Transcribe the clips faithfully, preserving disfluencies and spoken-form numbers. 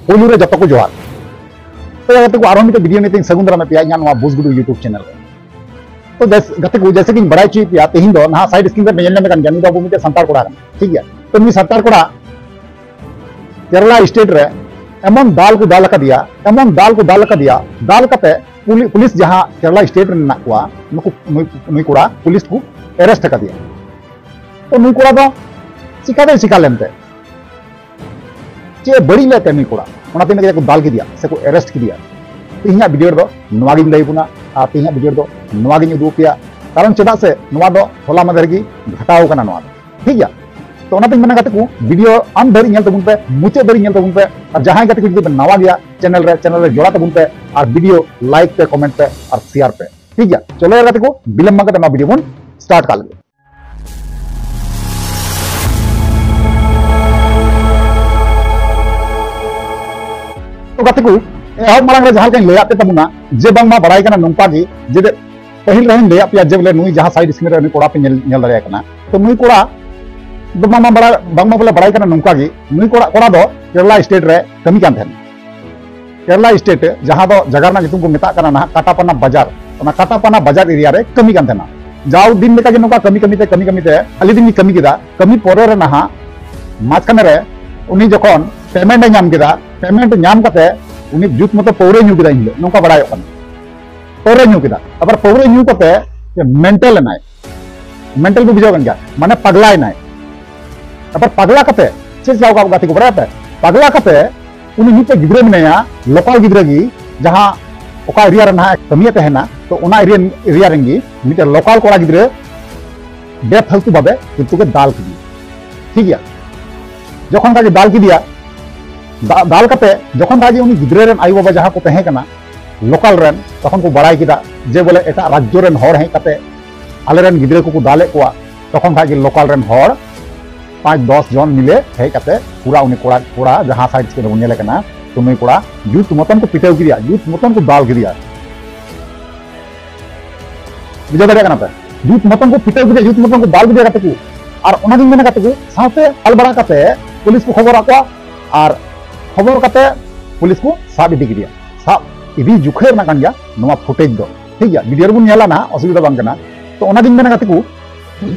ᱯᱳᱭᱞᱳ ᱨᱮ ᱡᱚᱛᱚ ᱠᱚ ᱡᱚᱦᱟᱨ᱾ ᱛᱚ ᱜᱟᱛᱮ ᱠᱚ, ᱟᱨᱦᱚᱸ ᱢᱤᱫᱴᱮᱱ ᱵᱷᱤᱰᱤᱭᱳ ᱱᱤᱭᱮ ᱛᱤᱧ ᱥᱟᱹᱜᱩᱱ ᱫᱟᱨᱟᱢᱮᱫ ᱯᱮᱭᱟ ᱤᱧᱟᱹᱜ ᱱᱚᱣᱟ ᱵᱩᱡᱽ ᱜᱩᱰᱩ YouTube ᱪᱮᱱᱮᱞ ᱨᱮ᱾ ᱛᱚ ᱜᱟᱛᱮ ᱠᱚ, ᱡᱮᱭᱥᱮ ᱠᱤᱧ ᱵᱟᱲᱟᱭ ᱦᱚᱪᱚᱭᱮᱫ ᱯᱮᱭᱟ, ᱛᱮᱦᱮᱧ ᱫᱚ ᱱᱟᱦᱟᱜ ᱥᱟᱭᱤᱰ ᱥᱠᱨᱤᱱ ᱨᱮ ᱯᱮ ᱧᱮᱞ ᱧᱟᱢᱮᱫ ᱠᱟᱱ ᱜᱮᱭᱟ, ᱱᱩᱭ ᱫᱚ ᱟᱵᱚ ᱢᱤᱫᱴᱮᱱ ᱥᱟᱱᱛᱟᱲ ᱠᱚᱲᱟ ᱠᱟᱱᱟ, ᱴᱷᱤᱠ ᱜᱮᱭᱟ? ᱛᱚ ᱱᱩᱭ ᱥᱟᱱᱛᱟᱲ ᱠᱚᱲᱟ ᱠᱮᱨᱟᱞᱟ ᱥᱴᱮᱴ ᱨᱮ ᱮᱢᱚᱱ ᱫᱟᱞ ᱠᱚ ᱫᱟᱞ ᱟᱠᱟᱫᱮᱭᱟ, ᱮᱢᱚᱱ ᱫᱟᱞ ᱠᱚ ᱫᱟᱞ ᱟᱠᱟᱫᱮᱭᱟ, ᱫᱟᱞ ᱠᱟᱛᱮ ᱯᱩᱞᱤ-, ᱯᱩᱞᱤᱥ ᱡᱟᱦᱟᱸ ᱠᱮᱨᱟᱞᱟ ᱥᱴᱮᱴ ᱨᱮ ᱢᱮᱱᱟᱜ ᱠᱚᱣᱟ, ᱱᱩᱠᱩ, ᱱᱩᱭ, ᱱᱩᱭ ᱠᱚᱲᱟ ᱯᱩᱞᱤᱥ ᱠᱚ ᱮᱨᱮᱥᱴ ᱟᱠᱟᱫᱮᱭᱟ᱾ ᱛᱚ ᱱᱩᱭ ᱠᱚᱲᱟ ᱫᱚ ᱪᱤᱠᱟ ᱫᱚᱭ ᱪᱤᱠᱟ ᱞᱮᱱᱛᱮ? ᱪᱮᱫ ᱮ ᱵᱟᱹᱲᱤᱡ ᱞᱮᱫ ᱛᱮ ᱱᱩᱭ ᱠᱚᱲᱟ? ᱚᱱᱟᱛᱮ ᱤᱱᱟᱹ ᱠᱚ ᱫᱟᱞ ᱠᱮᱫᱮᱭᱟ ᱥᱮᱠᱚ ᱮᱨᱮᱥᱴ ᱠᱮᱫᱮᱭᱟ᱾ ᱛᱮᱦᱮᱧᱟᱜ ᱵᱷᱤᱰᱤᱭᱳ ᱨᱮᱫᱚ ᱱᱚᱣᱟ ᱜᱤᱧ ᱞᱟᱹᱭ ᱵᱚᱱᱟ, ᱟᱨ ᱛᱮᱦᱮᱧᱟᱜ ᱵᱷᱤᱰᱤᱭᱳ ᱨᱮᱫᱚ ᱱᱚᱣᱟ ᱜᱤᱧ ᱩᱫᱩᱜ ᱟᱯᱮᱭᱟ᱾ ᱠᱟᱨᱚᱱ ᱪᱮᱫᱟᱜ ᱥᱮ ᱱᱚᱣᱟ ᱫᱚ ᱦᱚᱞᱟ ᱢᱟᱫᱷᱮᱨ ᱜᱮ ᱜᱷᱟᱴᱟᱣ ᱠᱟᱱᱟ ᱱᱚᱣᱟ ᱫᱚ, ᱴᱷᱤᱠ ᱜᱮᱭᱟ? ᱛᱚ ᱚᱱᱟᱛᱮᱧ ᱢᱮᱱᱟ ᱜᱟᱛᱮ ᱠᱚ, ᱵᱷᱤᱰᱤᱭᱳ ᱟᱢ ᱫᱷᱟᱹᱨᱤᱡ ᱧᱮᱞ ᱛᱟᱵᱚᱱ ᱯᱮ, ᱢᱩᱪᱟᱹᱫ ᱫᱷᱟᱹᱨᱤᱡ ᱧᱮᱞ ᱛᱟᱵᱚᱱ ᱯᱮ, ᱟᱨ ᱡᱟᱦᱟᱸᱭ ᱜᱟᱛᱮ ᱠᱚ ᱡᱩᱫᱤ ᱯᱮ ᱱᱟᱣᱟ ᱜᱮᱭᱟ ᱪᱮᱱᱮᱞ ᱨᱮ, ᱪᱮᱱᱮᱞ ᱨᱮ ᱡᱚᱲᱟ ᱛᱟᱵᱚᱱ ᱯᱮ, ᱟᱨ ᱵᱷᱤᱰᱤᱭᱳ ᱞᱟᱭᱤᱠ ᱯᱮ, ᱠᱚᱢᱮᱱᱴ ᱯᱮ, ᱟᱨ ᱥᱮᱭᱟᱨ ᱯᱮ, ᱴᱷᱤᱠ ᱜᱮᱭᱟ? ᱪᱚᱞᱚ ᱭᱟᱨ ᱜᱟᱛᱮ ᱠᱚ, ᱵᱤᱞᱚᱢ ᱵᱟᱝ ᱠᱟᱛᱮ ᱱᱚᱣᱟ ᱵᱷᱤᱰᱤᱭᱳ ᱵᱚᱱ ᱥᱴᱟᱨᱴ ᱠᱟᱜ ᱞᱮᱜᱮ᱾ ᱛᱚ ᱜᱟᱛᱮ ᱠᱚ, ᱮᱦᱚᱵ ᱢᱟᱲᱟᱝ ᱨᱮ ᱡᱟᱦᱟᱸ ᱞᱮᱠᱟᱧ ᱞᱟᱹᱭᱟᱫ ᱯᱮ ᱛᱟᱵᱚᱱᱟ, ᱡᱮ ᱵᱟᱝᱢᱟ ᱵᱟᱲᱟᱭ ᱠᱟᱱᱟ ᱱᱚᱝᱠᱟ ᱜᱮ, ᱡᱮ ᱯᱟᱹᱦᱤᱞ ᱨᱮᱦᱚᱸᱧ ᱞᱟᱹᱭᱟᱫ ᱯᱮᱭᱟ ᱡᱮ ᱵᱚᱞᱮ ᱱᱩᱭ ᱡᱟᱦᱟᱸ ᱥᱟᱭᱤᱰ ᱥᱠᱨᱤᱱ ᱨᱮ ᱩᱱᱤ ᱠᱚᱲᱟ ᱯᱮ ᱧᱮᱞ, ᱧᱮᱞ ᱫᱟᱲᱮᱭᱟᱭ ᱠᱟᱱᱟ, ᱛᱚ ᱱᱩᱭ ᱠᱚᱲᱟ ᱫᱚ ᱵᱟᱝᱢᱟ ᱵᱟᱲᱟᱭ, ᱵᱟᱝᱢᱟ ᱵᱚᱞᱮ ᱵᱟᱲᱟᱭ ᱠᱟᱱᱟ ᱱᱚᱝᱠᱟ ᱜᱮ, ᱱᱩᱭ ᱠᱚᱲᱟ, ᱠᱚᱲᱟ ᱫᱚ ᱠᱮᱨᱟᱞᱟ ᱥᱴᱮᱴ ᱨᱮ ᱠᱟᱹᱢᱤ ᱠᱟᱱ ᱛᱟᱦᱮᱱᱟ᱾ ᱠᱮᱨᱟᱞᱟ ᱥᱴᱮᱴ, ᱡᱟᱦᱟᱸ ᱫᱚ ᱡᱟᱭᱜᱟ ᱨᱮᱱᱟᱜ ᱧᱩᱛᱩᱢ ᱠᱚ ᱢᱮᱛᱟᱜ ᱠᱟᱱᱟ ᱱᱟᱦᱟᱜ ᱠᱟᱴᱟᱯᱟᱱᱟ ᱵᱟᱡᱟᱨ, ᱚᱱᱟ ᱠᱟᱴᱟᱯᱟᱱᱟ ᱵᱟᱡᱟᱨ ᱮᱨᱤᱭᱟ ᱨᱮ ᱠᱟᱹᱢᱤ ᱠᱟᱱ ᱛᱟᱦᱮᱱᱟ᱾ ᱡᱟᱣ ᱫᱤᱱ ᱞᱮᱠᱟᱜᱮ ᱱᱚᱝᱠᱟ ᱠᱟᱹᱢᱤ ᱠᱟᱹᱢᱤ ᱛᱮ, ᱠᱟᱹᱢᱤ ᱠᱟᱹᱢᱤ ᱛᱮ ᱟᱹᱰᱤ ᱫᱤᱱ ᱜᱮ ᱠᱟᱹᱢᱤ ᱠᱮᱫᱟ᱾ ᱠᱟᱹᱢᱤ ᱯᱚᱨᱮ ᱨᱮ ᱱᱟᱦᱟᱜ ᱢᱟᱡᱷᱠᱷᱟᱱᱮ ᱨᱮ ᱩᱱᱤ ᱡᱚᱠᱷᱚᱱ ᱯᱮᱢᱮᱱᱴ ᱮ ᱧᱟᱢ ᱠᱮᱫᱟ, ᱯᱮᱢᱮᱱᱴ ᱧᱟᱢ ᱠᱟᱛᱮ ᱩᱱᱤ ᱡᱩᱛ ᱢᱚᱛᱚ ᱯᱟᱹᱣᱨᱟᱹᱭ ᱧᱩ ᱠᱮᱫᱟ ᱮᱱ ᱦᱤᱞᱳᱜ, ᱱᱚᱝᱠᱟ ᱵᱟᱲᱟᱭᱚᱜ ᱠᱟᱱᱟ᱾ ᱯᱟᱹᱣᱨᱟᱹᱭ ᱧᱩ ᱠᱮᱫᱟ, ᱛᱟᱨᱯᱚᱨ ᱯᱟᱹᱣᱨᱟᱹ ᱧᱩ ᱠᱟᱛᱮ ᱢᱮᱱᱴᱟᱞ ᱮᱱᱟᱭ, ᱢᱮᱱᱴᱟᱞ ᱵᱚ ᱵᱩᱡᱷᱟᱹᱣ ᱠᱟᱱ ᱜᱮᱭᱟ, ᱢᱟᱱᱮ ᱯᱟᱜᱽᱞᱟᱭᱮᱱᱟᱭ᱾ ᱛᱟᱨᱯᱚᱨ ᱯᱟᱜᱽᱞᱟ ᱠᱟᱛᱮ ᱪᱮᱫ ᱪᱤᱠᱟᱹ ᱠᱟᱜ ᱜᱟᱛᱮ ᱠᱚ ᱵᱟᱲᱟᱭᱟ ᱯᱮ? ᱯᱟᱜᱽᱞᱟ ᱠᱟᱛᱮ ᱩᱱᱤ ᱢᱤᱫᱴᱮᱡ ᱜᱤᱫᱽᱨᱟᱹ ᱢᱮᱱᱟᱭᱟ, ᱞᱳᱠᱟᱞ ᱜᱤᱫᱽᱨᱟᱹ ᱜᱮ, ᱡᱟᱦᱟᱸ ᱚᱠᱟ ᱮᱨᱤᱭᱟ ᱨᱮ ᱱᱟᱦᱟᱜ ᱠᱟᱹᱢᱤᱭᱮ ᱛᱟᱦᱮᱱᱟ, ᱛᱚ ᱚᱱᱟ ᱮᱨᱤᱭᱟ, ᱮᱨᱤᱭᱟ ᱨᱮᱱ ᱜᱮ ᱢᱤᱫᱴᱮᱡ ᱞᱳᱠᱟᱞ ᱠᱚᱲᱟ ᱜᱤᱫᱽᱨᱟᱹ ᱵᱮᱯᱷᱟᱞᱛᱩ ᱵᱷᱟᱵᱮ ᱠᱤᱱᱛᱩ ᱜᱮ ᱫᱟᱞ ᱠᱮᱫᱮᱭᱟ, ᱴᱷᱤᱠ ᱜᱮᱭᱟ? ᱡᱚᱠᱷᱚᱱ ᱠᱷᱟᱡ ᱜᱮ ᱫᱟᱞ ᱠᱮᱫᱮᱭᱟ, ᱫᱟ-, ᱫᱟᱞ ᱠᱟᱛᱮ ᱡᱚᱠᱷᱚᱱ ᱠᱷᱟᱡ ᱜᱮ ᱩᱱᱤ ᱜᱤᱫᱽᱨᱟᱹ ᱨᱮᱱ ᱟᱭᱳ ᱵᱟᱵᱟ ᱡᱟᱦᱟᱸ ᱠᱚ ᱛᱟᱦᱮᱸ ᱠᱟᱱᱟ ᱞᱳᱠᱟᱞ ᱨᱮᱱ, ᱛᱚᱠᱷᱚᱱ ᱠᱚ ᱵᱟᱲᱟᱭ ᱠᱮᱫᱟ ᱡᱮ ᱵᱚᱞᱮ ᱮᱴᱟᱜ ᱨᱟᱡᱽᱡᱚ ᱨᱮᱱ ᱦᱚᱲ ᱦᱮᱡ ᱠᱟᱛᱮ ᱟᱞᱮ ᱨᱮᱱ ᱜᱤᱫᱽᱨᱟᱹ ᱠᱚᱠᱚ ᱫᱟᱞᱮᱫ ᱠᱚᱣᱟ᱾ ᱛᱚᱠᱷᱚᱱ ᱠᱷᱟᱡ ᱜᱮ ᱞᱳᱠᱟᱞ ᱨᱮᱱ ᱦᱚᱲ ᱯᱟᱸᱪ ᱫᱚᱥ ᱡᱚᱱ ᱢᱤᱞᱮ ᱦᱮᱡ ᱠᱟᱛᱮ ᱯᱩᱨᱟ ᱩᱱᱤ ᱠᱚᱲᱟ, ᱠᱚᱲᱟ ᱡᱟᱦᱟᱸ ᱥᱟᱭᱤᱰ ᱥᱠᱨᱤᱱ ᱨᱮᱵᱚᱱ ᱧᱮᱞᱮ ᱠᱟᱱᱟ, ᱛᱚ ᱱᱩᱭ ᱠᱚᱲᱟ ᱡᱩᱛ ᱢᱚᱛᱚᱱ ᱠᱚ ᱯᱤᱴᱟᱹᱣ ᱠᱮᱫᱮᱭᱟ, ᱡᱩᱛ ᱢᱚᱛᱚᱱ ᱠᱚ ᱫᱟᱞ ᱠᱮᱫᱮᱭᱟ᱾ ᱵᱩᱡᱷᱟᱹᱣ ᱫᱟᱲᱮᱭᱟᱜ ᱠᱟᱱᱟ ᱯᱮ? ᱡᱩᱛ ᱢᱚᱛᱚᱱ ᱠᱚ ᱯᱤᱴᱟᱹᱣ ᱠᱮᱫᱮᱭᱟ, ᱡᱩᱛ ᱢᱚᱛᱚᱱ ᱠᱚ ᱫᱟᱞ ᱠᱮᱫᱮᱭᱟ ᱜᱟᱛᱮ ᱠᱚ᱾ ᱟᱨ ᱚᱱᱟᱜᱤᱧ ᱢᱮᱱᱟ ᱜᱟᱛᱮ ᱠᱚ, ᱥᱟᱶᱛᱮ ᱫᱟᱞ ᱵᱟᱲᱟ ᱠᱟᱛᱮ ᱯᱩᱞᱤᱥ ᱠᱚ ᱠᱷᱚᱵᱚᱨᱟᱫ ᱠᱚᱣᱟ᱾ ᱟᱨ ᱠᱷᱚᱵᱚᱨ ᱠᱟᱛᱮ ᱯᱩᱞᱤᱥ ᱠᱚ ᱥᱟᱵ ᱤᱫᱤ ᱠᱮᱫᱮᱭᱟ᱾ ᱥᱟᱵ ᱤᱫᱤ ᱡᱚᱠᱷᱮᱡ ᱨᱮᱱᱟᱜ ᱠᱟᱱ ᱜᱮᱭᱟ ᱱᱚᱣᱟ ᱯᱷᱩᱴᱮᱡᱽ ᱫᱚ, ᱴᱷᱤᱠ ᱜᱮᱭᱟ, ᱵᱷᱤᱰᱤᱭᱳ ᱨᱮᱵᱚᱱ ᱧᱮᱞᱟ ᱱᱟᱦᱟᱜ, ᱚᱥᱩᱵᱤᱫᱷᱟ ᱵᱟᱝ ᱠᱟᱱᱟ᱾ ᱛᱚ ᱚᱱᱟᱜᱤᱧ ᱢᱮᱱᱟ ᱜᱟᱛᱮ ᱠᱚ,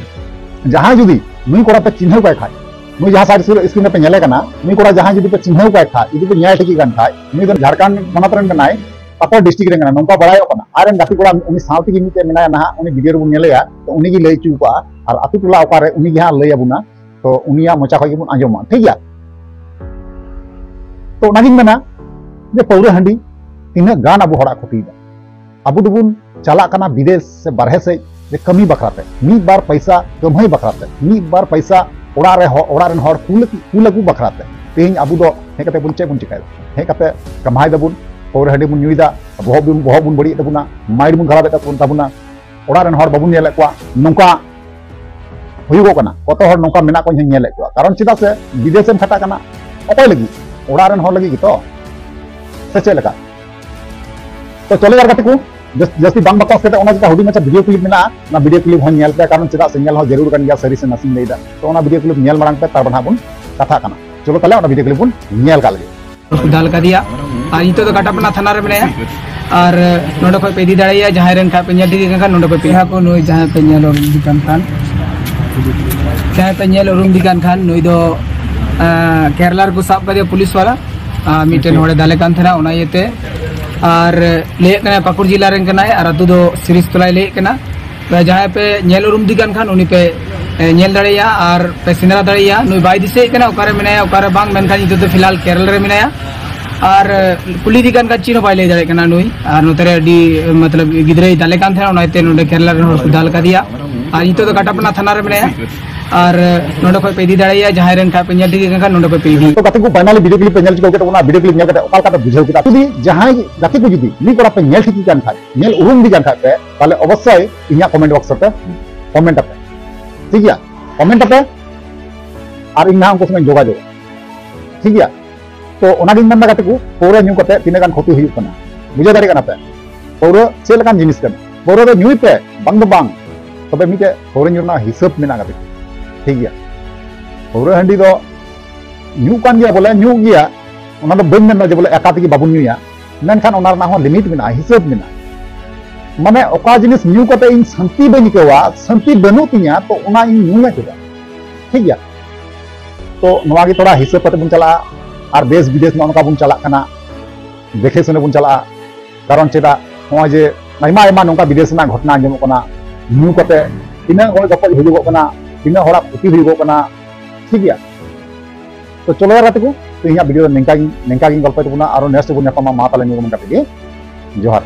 ᱡᱟᱦᱟᱸᱭ ᱡᱩᱫᱤ ᱱᱩᱭ ᱠᱚᱲᱟ ᱯᱮ ᱪᱤᱱᱦᱟᱹᱣ ᱠᱟᱭ ᱠᱷᱟᱡ, ᱱᱩᱭ ᱡᱟᱦᱟᱸ ᱥᱟᱭᱤᱰ ᱥᱠᱨᱤᱱ ᱨᱮ ᱯᱮ ᱧᱮᱞᱮ ᱠᱟᱱᱟ, ᱱᱩᱭ ᱠᱚᱲᱟ ᱡᱟᱦᱟᱸᱭ ᱡᱩᱫᱤ ᱯᱮ ᱪᱤᱱᱦᱟᱹᱣ ᱠᱟᱭ ᱠᱷᱟᱡ, ᱡᱩᱫᱤ ᱯᱮ ᱧᱮᱞ ᱴᱷᱤᱠᱮ ᱠᱟᱱ ᱠᱷᱟᱡ, ᱱᱩᱭ ᱫᱚ ᱡᱷᱟᱲᱠᱷᱚᱸᱰ ᱯᱚᱱᱚᱛ ᱨᱮᱱ ᱠᱟᱱᱟᱭ, ᱯᱟᱠᱩᱲ ᱰᱤᱥᱴᱨᱤᱠᱴ ᱨᱮᱱ ᱠᱟᱱᱟᱭ, ᱱᱚᱝᱠᱟ ᱵᱟᱲᱟᱭᱚᱜ ᱠᱟᱱᱟ᱾ ᱟᱡ ᱨᱮᱱ ᱜᱟᱛᱮ ᱠᱚᱲᱟ ᱩᱱᱤ ᱥᱟᱶ ᱛᱮᱜᱮ ᱢᱤᱫᱴᱮᱡ ᱢᱮᱱᱟᱭᱟ ᱱᱟᱦᱟᱜ, ᱩᱱᱤ ᱵᱷᱤᱰᱤᱭᱳ ᱨᱮᱵᱚᱱ ᱧᱮᱞᱮᱭᱟ, ᱛᱚ ᱩᱱᱤ ᱜᱮ ᱞᱟᱹᱭ ᱦᱚᱪᱚ ᱠᱟᱜᱼᱟ, ᱟᱨ ᱟᱛᱳ ᱴᱚᱞᱟ ᱚᱠᱟᱨᱮ, ᱩᱱᱤ ᱜᱮ ᱦᱟᱸᱜ ᱞᱟᱹᱭ ᱟᱵᱚᱱᱟ᱾ ᱛᱚ ᱩᱱᱤᱭᱟᱜ ᱢᱚᱪᱟ ᱠᱷᱚᱡ ᱜᱮᱵᱚᱱ ᱟᱸᱡᱚᱢᱟ, ᱴᱷᱤᱠ ᱜᱮᱭᱟ? ᱛᱚ ᱚᱱᱟᱜᱤᱧ ᱢᱮᱱᱟ ᱡᱮ ᱯᱟᱹᱣᱨᱟᱹ ᱦᱟᱺᱰᱤ ᱛᱤᱱᱟᱹᱜ ᱜᱟᱱ ᱟᱵᱚ ᱦᱚᱲᱟᱜ ᱠᱷᱚᱛᱤᱭᱮᱫᱟ᱾ ᱟᱵᱚ ᱫᱚᱵᱚᱱ ᱪᱟᱞᱟᱜ ᱠᱟᱱᱟ ᱵᱤᱫᱮᱥ ᱥᱮ ᱵᱟᱨᱦᱮ ᱥᱮᱫ ᱡᱮ ᱠᱟᱹᱢᱤ ᱵᱟᱠᱷᱨᱟ ᱛᱮ, ᱢᱤᱫ ᱵᱟᱨ ᱯᱚᱭᱥᱟ ᱠᱟᱹᱢᱦᱟᱹᱭ ᱵᱟᱠᱷᱨᱟ ᱛᱮ, ᱢᱤᱫ ᱵᱟᱨ ᱯᱚᱭᱥᱟ ᱚᱲᱟᱜ ᱨᱮ ᱦᱚ-, ᱚᱲᱟᱜ ᱨᱮᱱ ᱦᱚᱲ ᱠᱩᱞ, ᱠᱩᱞ ᱟᱹᱜᱩ ᱵᱟᱠᱷᱨᱟ ᱛᱮ᱾ ᱛᱮᱦᱮᱧ ᱟᱵᱚ ᱫᱚ ᱦᱮᱡ ᱠᱟᱛᱮ ᱵᱚᱱ ᱪᱮᱫ ᱵᱚᱱ ᱪᱤᱠᱟᱭᱮᱫᱟ? ᱦᱮᱡ ᱠᱟᱛᱮ ᱠᱟᱢᱦᱟᱭ ᱫᱟᱵᱚᱱ, ᱯᱟᱹᱣᱨᱟᱹ ᱦᱟᱺᱰᱤ ᱵᱚᱱ ᱧᱩᱭᱮᱫᱟ, ᱵᱚᱦᱚᱜ ᱵᱚᱱ, ᱵᱚᱦᱚᱜ ᱵᱚᱱ ᱵᱟᱹᱲᱤᱡ ᱛᱟᱵᱚᱱᱟ, ᱢᱟᱭᱤᱱᱰ ᱵᱚᱱ ᱠᱷᱟᱨᱟᱯᱮᱫ ᱛᱟᱵᱚᱱ, ᱛᱟᱵᱚᱱᱟ᱾ ᱚᱲᱟᱜ ᱨᱮᱱ ᱦᱚᱲ ᱵᱟᱵᱚᱱ ᱧᱮᱞᱮᱫ ᱠᱚᱣᱟ, ᱱᱚᱝᱠᱟ ᱦᱩᱭᱩᱜᱚᱜ ᱠᱟᱱᱟ᱾ ᱠᱚᱛᱚ ᱦᱚᱲ ᱱᱚᱝᱠᱟ ᱢᱮᱱᱟᱜ ᱠᱚᱣᱟ, ᱤᱧ ᱦᱚᱸᱧ ᱧᱮᱞᱮᱫ ᱠᱚᱣᱟ᱾ ᱠᱟᱨᱚᱱ ᱪᱮᱫᱟᱜ ᱥᱮ ᱵᱤᱫᱮᱥᱮᱢ ᱠᱷᱟᱴᱟᱜ ᱠᱟᱱᱟ, ᱚᱠᱚᱭ ᱞᱟᱹᱜᱤᱫ? ᱚᱲᱟᱜ ᱨᱮᱱ ᱦᱚᱲ ᱞᱟᱹᱜᱤᱫ ᱜᱮᱛᱚ, ᱥᱮ ᱪᱮᱫ ᱞᱮᱠᱟ? ᱛᱚ ᱪᱚᱞᱚ ᱭᱟᱨ ᱜᱟᱛᱮ ᱠᱚ, ᱡᱟᱹᱥ-, ᱡᱟᱹᱥᱛᱤ ᱵᱟᱝ ᱵᱟᱠᱚ ᱠᱟᱛᱮ ᱚᱱᱟ ᱡᱮᱴᱟ ᱦᱩᱰᱤᱧ ᱢᱟᱪᱷᱟ ᱵᱷᱤᱰᱤᱭᱳ ᱠᱞᱤᱯ ᱢᱮᱱᱟᱜᱼᱟ, ᱚᱱᱟ ᱵᱷᱤᱰᱤᱭᱳ ᱠᱞᱤᱯ ᱦᱚᱸ ᱧᱮᱞ ᱯᱮ, ᱠᱟᱨᱚᱱ ᱪᱮᱫᱟᱜ ᱥᱮ ᱧᱮᱞ ᱦᱚᱸ ᱡᱟᱹᱨᱩᱲ ᱠᱟᱱ ᱜᱮᱭᱟ, ᱥᱟᱹᱨᱤ ᱥᱮ ᱱᱟᱥᱮᱧ ᱞᱟᱹᱭᱫᱟ᱾ ᱛᱚ ᱚᱱᱟ ᱵᱷᱤᱰᱤᱭᱳ ᱠᱞᱤᱯ ᱧᱮᱞ ᱢᱟᱲᱟᱝ ᱯᱮ, ᱛᱟᱨᱯᱚᱨ ᱦᱟᱸᱜ ᱵᱚᱱ ᱠᱟᱛᱷᱟᱜ ᱠᱟᱱᱟ᱾ ᱪᱚᱞᱚ ᱛᱟᱦᱞᱮ ᱚᱱᱟ ᱵᱷᱤᱰᱤᱭᱳ ᱠᱞᱤᱯ ᱵᱚᱱ ᱧᱮᱞ ᱠᱟᱜ ᱞᱮᱜᱮ᱾ ᱠᱚ ᱫᱟᱞ ᱠᱟᱫᱮᱭᱟ ᱟᱨ ᱱᱤᱛᱚᱜ ᱫᱚ ᱠᱟᱴᱟᱯᱟᱱᱟ ᱛᱷᱟᱱᱟ ᱨᱮ ᱢᱮᱱᱟᱭᱟ᱾ ᱟᱨ ᱱᱚᱰᱮ ᱠᱷᱚᱡ ᱯᱮ ᱤᱫᱤ ᱫᱟᱲᱮᱭᱟᱭᱟ, ᱡᱟᱦᱟᱸᱭ ᱨᱮᱱ ᱠᱷᱟᱡ ᱯᱮ ᱧᱮᱞ ᱴᱷᱤᱠ ᱠᱟᱱ ᱠᱷᱟᱱ ᱱᱚᱰᱮ ᱠᱷᱚᱡ ᱯᱮ ᱤᱫᱤ᱾ ᱦᱟᱯᱳ, ᱱᱩᱭ ᱡᱟᱦᱟᱸᱭ ᱯᱮ ᱧᱮᱞ ᱩᱨᱩᱢ ᱤᱫᱤ ᱠᱟᱱ ᱠᱷᱟᱱ, ᱡᱟᱦᱟᱸᱭ ᱯᱮ ᱧᱮᱞ ᱩᱨᱩᱢ ᱤᱫᱤ ᱠᱟᱱ ᱠᱷᱟᱱ ᱱᱩᱭ ᱫᱚ, ᱟᱸ, ᱠᱮᱨᱟᱞᱟ ᱨᱮᱠᱚ ᱥᱟᱵ ᱠᱟᱫᱮᱭᱟ ᱯᱩᱞᱤᱥ ᱣᱟᱞᱟ᱾ ᱟᱨ ᱢᱤᱫᱴᱮᱱ ᱦᱚᱲᱮ ᱫᱟᱞᱮ ᱠᱟᱱ ᱛᱟᱦᱮᱱᱟ, ᱚᱱᱟ ᱤᱭᱟᱹᱛᱮ᱾ ᱟᱨ ᱞᱟᱹᱭᱮᱫ ᱠᱟᱱᱟᱭ ᱯᱟᱹᱠᱩᱲ ᱡᱮᱞᱟ ᱨᱮᱱ ᱠᱟᱱᱟᱭ ᱟᱨ ᱟᱹᱛᱩ ᱫᱚ ᱥᱤᱨᱤᱥᱛᱚᱞᱟᱭ ᱞᱟᱹᱭᱮᱫ ᱠᱟᱱᱟ᱾ ᱛᱚ ᱡᱟᱦᱟᱸᱭ ᱯᱮ ᱧᱮᱞ ᱩᱨᱩᱢ ᱤᱫᱤ ᱠᱟᱱ ᱠᱷᱟᱱ ᱩᱱᱤ ᱯᱮ, ᱮ, ᱧᱮᱞ ᱫᱟᱲᱮᱭᱟᱜᱼᱟ ᱟᱨ ᱯᱮ ᱥᱮᱸᱫᱽᱨᱟ ᱫᱟᱲᱮᱭᱟᱜᱼᱟ᱾ ᱱᱩᱭ ᱵᱟᱭ ᱫᱤᱥᱟᱹᱭᱮᱫ ᱠᱟᱱᱟ ᱚᱠᱟᱨᱮ ᱢᱮᱱᱟᱭᱟ, ᱚᱠᱟᱨᱮ ᱵᱟᱝ, ᱢᱮᱱᱠᱷᱟᱱ ᱱᱤᱛᱚᱜ ᱫᱚ ᱯᱷᱤᱞᱦᱟᱞ ᱠᱮᱨᱟᱞᱟ ᱨᱮ ᱢᱮᱱᱟᱭᱟ᱾ ᱟᱨ, ᱮ, ᱠᱩᱞᱤ ᱤᱫᱤ ᱠᱟᱱ ᱠᱷᱟᱱ ᱪᱮᱫ ᱦᱚᱸ ᱵᱟᱭ ᱞᱟᱹᱭ ᱫᱟᱲᱮᱭᱟᱜ ᱠᱟᱱᱟ ᱱᱩᱭ᱾ ᱟᱨ ᱱᱚᱛᱮ ᱨᱮ ᱟᱹᱰᱤ, ᱮ, ᱢᱚᱛᱞᱚᱵ ᱜᱤᱫᱽᱨᱟᱹᱭ ᱫᱟᱞᱮ ᱠᱟᱱ ᱛᱟᱦᱮᱱᱟ, ᱚᱱᱟ ᱤᱭᱟᱹᱛᱮ ᱱᱚᱰᱮ ᱠᱮᱨᱟᱞᱟ ᱨᱮᱱ ᱦᱚᱲ ᱠᱚ ᱫᱟᱞ ᱠᱟᱫᱮᱭᱟ᱾ ᱟᱨ ᱱᱤᱛᱚᱜ ᱫᱚ ᱠᱟᱴᱟᱯᱟᱱᱟ ᱛᱷᱟᱱᱟ ᱨᱮ ᱢᱮᱱᱟᱭᱟ᱾ ᱟᱨ, ᱮ, ᱱᱚᱰᱮ ᱠᱷᱚᱡ ᱯᱮ ᱤᱫᱤ ᱫᱟᱲᱮᱭᱟᱭᱟ, ᱡᱟᱦᱟᱸᱭ ᱨᱮᱱ ᱠᱷᱟᱡ ᱯᱮ ᱧᱮᱞ ᱴᱷᱤᱠ ᱠᱟᱱ ᱠᱷᱟᱱ ᱱᱚᱰᱮ ᱠᱷᱚᱡ ᱯᱮ ᱤᱫᱤ᱾ ᱛᱚ ᱜᱟᱛᱮ ᱠᱚ, ᱯᱷᱟᱭᱱᱟᱞᱤ ᱵᱷᱤᱰᱤᱭᱳ ᱠᱞᱤᱯ ᱯᱮ ᱧᱮᱞ ᱪᱩᱠᱟᱹᱣ ᱠᱮᱫᱟ, ᱚᱱᱟ ᱵᱷᱤᱰᱤᱭᱳ ᱠᱞᱤᱯ ᱧᱮᱞ ᱠᱟᱛᱮ ᱚᱠᱟ ᱞᱮᱠᱟ ᱯᱮ ᱵᱩᱡᱷᱟᱹᱣ ᱠᱮᱫᱟ? ᱡᱩᱫᱤ ᱡᱟᱦᱟᱸᱭ ᱜᱟᱛᱮ ᱠᱚ ᱡᱩᱫᱤ ᱢᱤᱫ ᱠᱚᱲᱟ ᱯᱮ ᱧᱮᱞ ᱴᱷᱤᱠ ᱠᱟᱱ ᱠᱷᱟᱡ, ᱧᱮᱞ ᱩᱨᱩᱢ ᱤᱫᱤ ᱠᱟᱱ ᱠᱷᱟᱡ ᱯᱮ, ᱛᱟᱦᱞᱮ ᱚᱵᱚᱥᱥᱳᱭ ᱤᱧᱟᱹᱜ ᱠᱚᱢᱮᱱᱴ ᱵᱚᱠᱥ ᱨᱮᱯᱮ ᱠᱚᱢᱮᱱᱴ ᱟᱯᱮ, ᱴᱷᱤᱠ ᱜᱮᱭᱟ? ᱠᱚᱢᱮᱱᱴ ᱟᱯᱮ, ᱟᱨ ᱤᱧ ᱱᱟᱦᱟᱜ ᱩᱱᱠᱩ ᱥᱚᱸᱜᱮ ᱡᱳᱜᱟᱡᱳᱜᱽ, ᱴᱷᱤᱠ ᱜᱮᱭᱟ? ᱛᱚ ᱚᱱᱟᱜᱤᱧ ᱢᱮᱱᱫᱟ ᱜᱟᱛᱮ ᱠᱚ, ᱯᱟᱹᱣᱨᱟᱹ ᱧᱩ ᱠᱟᱛᱮ ᱛᱤᱱᱟᱹᱜ ᱜᱟᱱ ᱠᱷᱚᱛᱤ ᱦᱩᱭᱩᱜ ᱠᱟᱱᱟ, ᱵᱩᱡᱷᱟᱹᱣ ᱫᱟᱲᱮᱭᱟᱜ ᱠᱟᱱᱟ ᱯᱮ? ᱯᱟᱹᱣᱨᱟᱹ ᱪᱮᱫ ᱞᱮᱠᱟᱱ ᱡᱤᱱᱤᱥ ᱠᱟᱱᱟ? ᱯᱟᱹᱣᱨᱟᱹ ᱫᱚ ᱧᱩᱭ ᱯᱮ, ᱵᱟᱝ ᱫᱚ ᱵᱟᱝ, ᱛᱚᱵᱮ ᱢᱤᱫᱴᱮᱡ ᱯᱟᱹᱣᱨᱟᱹ ᱧᱩ ᱨᱮᱱᱟᱜ ᱦᱤᱥᱟᱹᱵ ᱢᱮᱱᱟᱜᱼᱟ ᱜᱟᱛᱮ ᱠᱚ, ᱴᱷᱤᱠ ᱜᱮᱭᱟ? ᱯᱟᱹᱣᱨᱟᱹ ᱦᱟᱺᱰᱤ ᱫᱚ ᱧᱩᱜ ᱠᱟᱱ ᱜᱮᱭᱟ, ᱵᱚᱞᱮ ᱧᱩᱜ ᱜᱮᱭᱟ, ᱚᱱᱟ ᱫᱚ ᱵᱟᱹᱧ ᱢᱮᱱᱫᱟ ᱡᱮ ᱵᱚᱞᱮ ᱮᱠᱟ ᱛᱮᱜᱮ ᱵᱟᱵᱚᱱ ᱧᱩᱭᱟ, ᱢᱮᱱᱠᱷᱟᱱ ᱚᱱᱟ ᱨᱮᱱᱟᱜ ᱦᱚᱸ ᱞᱤᱢᱤᱴ ᱢᱮᱱᱟᱜᱼᱟ, ᱦᱤᱥᱟᱹᱵ ᱢᱮᱱᱟᱜᱼᱟ᱾ ᱢᱟᱱᱮ ᱚᱠᱟ ᱡᱤᱱᱤᱥ ᱧᱩ ᱠᱟᱛᱮ ᱤᱧ ᱥᱟᱱᱛᱤ ᱵᱟᱹᱧ ᱟᱹᱭᱠᱟᱹᱣᱟ, ᱥᱟᱱᱛᱤ ᱵᱟᱹᱱᱩᱜ ᱛᱤᱧᱟ, ᱛᱚ ᱚᱱᱟ ᱤᱧ ᱧᱩᱭᱟ ᱪᱮᱫᱟᱜ? ᱴᱷᱤᱠ ᱜᱮᱭᱟ, ᱛᱚ ᱱᱚᱣᱟ ᱜᱮ ᱛᱷᱚᱲᱟ ᱦᱤᱥᱟᱹᱵ ᱠᱟᱛᱮ ᱵᱚᱱ ᱪᱟᱞᱟᱜᱼᱟ᱾ ᱟᱨ ᱫᱮᱥ ᱵᱤᱫᱮᱥ ᱱᱚᱜᱼᱚ ᱱᱚᱝᱠᱟ ᱵᱚᱱ ᱪᱟᱞᱟᱜ ᱠᱟᱱᱟ, ᱫᱮᱠᱷᱮ ᱥᱩᱱᱮ ᱵᱚᱱ ᱪᱟᱞᱟᱜᱼᱟ᱾ ᱠᱟᱨᱚᱱ ᱪᱮᱫᱟᱜ, ᱱᱚᱜᱼᱚᱭ ᱡᱮ ᱟᱭᱢᱟ ᱟᱭᱢᱟ ᱱᱚᱝᱠᱟ ᱵᱤᱫᱮᱥ ᱨᱮᱱᱟᱜ ᱜᱷᱚᱴᱚᱱᱟ ᱟᱸᱡᱚᱢᱚᱜ ᱠᱟᱱᱟ, ᱧᱩ ᱠᱟᱛᱮ ᱛᱤᱱᱟᱹᱜ ᱦᱚᱲ ᱜᱚᱯᱚᱡ ᱦᱩᱭᱩᱜᱚᱜ ᱠᱟᱱᱟ, ᱛᱤᱱᱟᱹᱜ ᱦᱚᱲᱟᱜ ᱠᱷᱚᱛᱤ ᱦᱩᱭᱩᱜᱚᱜ ᱠᱟᱱᱟ᱾ ᱴᱷᱤᱠ ᱜᱮᱭᱟ, ᱛᱚ ᱪᱚᱞᱚ ᱜᱟᱛᱮ ᱠᱚ, ᱛᱮᱦᱮᱧᱟᱜ ᱵᱷᱤᱰᱤᱭᱳ ᱫᱚ ᱱᱤᱝᱠᱟ ᱜᱤᱧ, ᱱᱤᱝᱠᱟ ᱜᱤᱧ ᱜᱚᱞᱯᱚᱭ ᱛᱟᱵᱚᱱᱟ᱾ ᱟᱨᱚ ᱱᱮᱠᱥᱴ ᱵᱚᱱ ᱧᱟᱯᱟᱢᱟ᱾ ᱢᱟ ᱛᱟᱦᱞᱮ ᱱᱤᱭᱟᱹ ᱠᱚ ᱢᱮᱱ ᱠᱟᱛᱮ ᱜᱮ ᱡᱚᱦᱟᱨ᱾